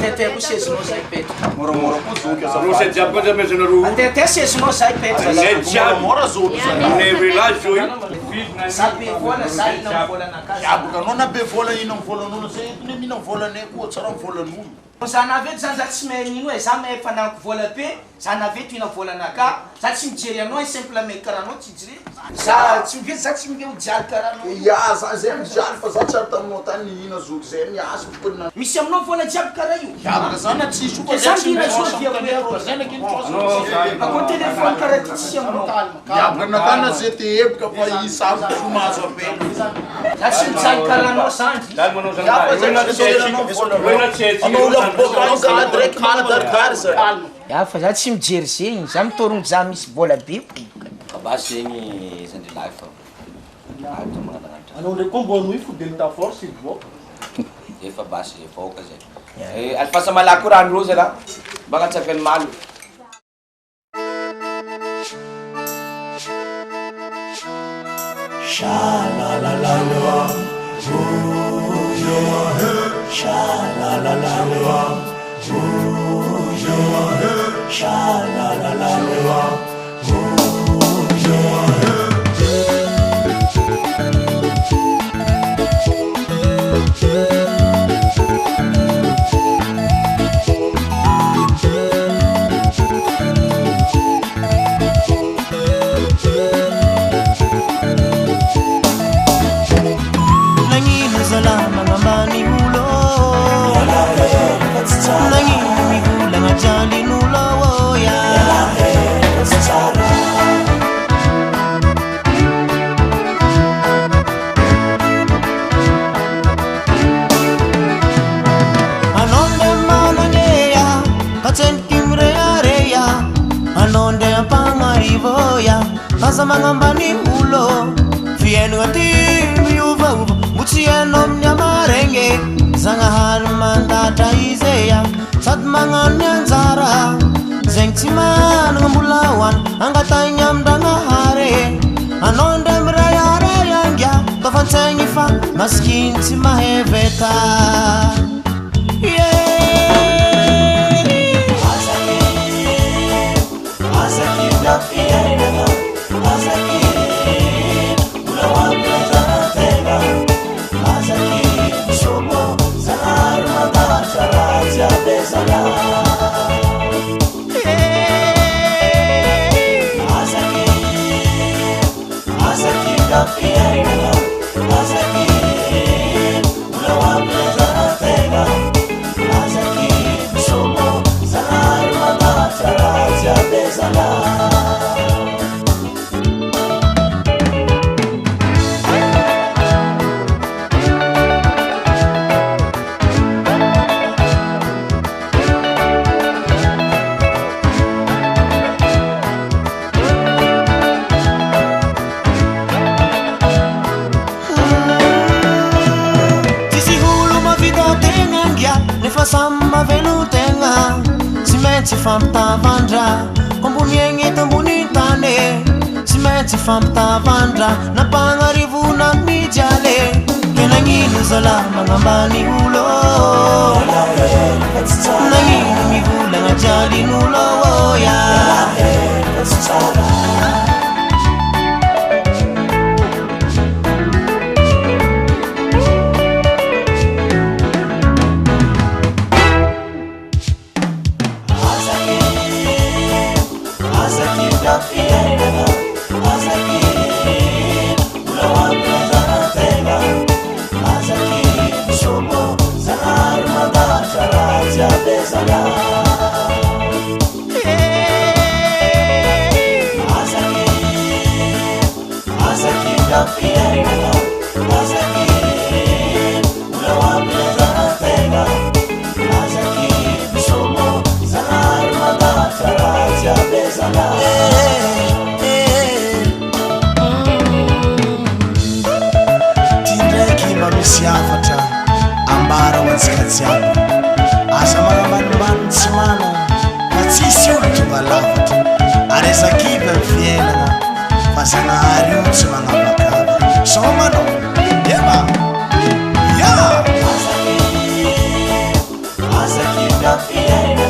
Tete koa sezinao zay hipetraka. Moramora koa zoky azafady. Rosa jiaby koa zay ampiasanareo. Atete sezinao zay hipetraka. Zay jiaby. Moramora zoky zay. Aminay village zao io. Za be vola, za ino amin'ny volanakahy. Jiaby anao na be vola ino amin'ny volan'olo zay entiny mihina amin'ny volanay koa tsara amin'ny volan'olo. Za naveto zany za tsy mahay nino e, za mahay fananako vola be, za naveto ino volanakahy, za tsy mijery anao e simple mec karaha anao tsy jereko. Za tsy mivezy za tsy mivehy ho jialy karaha anao io. Ya za zay mijaly fa za tsy ary taminao tany nihina zoky zay miasa tokony na. Misy aminao vola jiaby karaha io. Jiaby za na tsisy io fa Ke zay za tsy mihina mitrôsa zao dia amin'ny hoe tany zay nake nitrôsa. Akô téléphone karaha ty tsisy aminao. Jiaby nakana na zay te heboka fa i sarotro mahazo appel. Za tsy mijaly karaha anao zandry. Zany manao zany. Ya fa zay Roe na tsy tsy haitsika. anao vola. Roe na tsy haitsika. Anao olo avy boka anao karaha direct manadariary zay. Ya fa za tsy mijery zegny, za mitorogno za misy vola be ko. Kabasy zegny zandrilahy fa ato magnanagnatra. Anao ndraiky koa mbô hanohy fo Delta Force hivoaka. Efa basy vahoaka zay. Eh, alifasa malaky koa raha androzy lah. Mba agnatsakan'ny malo. Nagnino zalahy magnambany olo Nagnino mivolagna jalin'olo ya Anao nde managnea ka tsendriky mirehareha Anao nde ampagnarivo ya aza magnambany olo Fiainagna ty miovaova mbo tsy hainao amin'ny amaregny Zagnahary mandatra izy e ya sady magnano ny anjara Zegny tsy managna mbola hoany angatahigny amin-dragnahary Anao ndre mirehareha ngia tafantsaigny fa masikiny tsy maheveta Yeah. Tsisy olo mahavita tegna ngia nefa samy mahavelo tegna Tsy maintsy fampitavandra ko ambony egny eto ambony tany Tsy maintsy fampitavandra na mpagnarivo na mijaly Ke nagnino zalahy magnambany olo Nagnino mivolagna jalin'olo ya Ty ndraiky mba misy hafatra ambara ho antsika jiaby Aza manambanimbany tsy manana fa tsisy olo tonga lafatra Ary aza kivy amin'ny fiainana fa Zagnahary io tsy magnavakavaka. Saomanao Eba Ya! Aza kivy, aza kivy amin'ny fiainana.